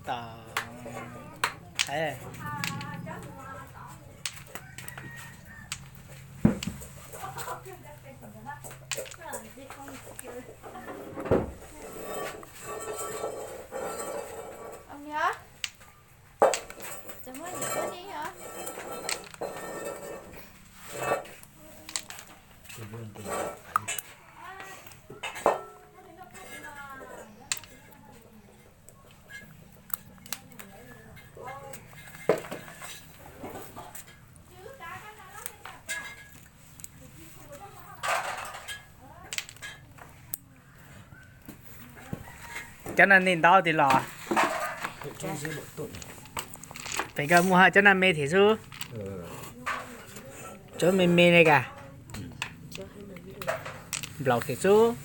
Tau. Ê. Cov no nej ntaub tiag los? Pem koj muaj haj cov no me thiab xwb. Cov me me ne ka. Nplaum thiab xwb.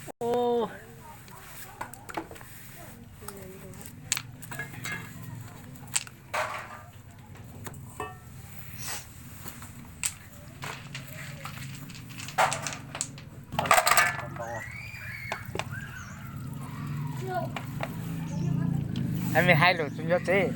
Mej hais lus tsis nco tsev.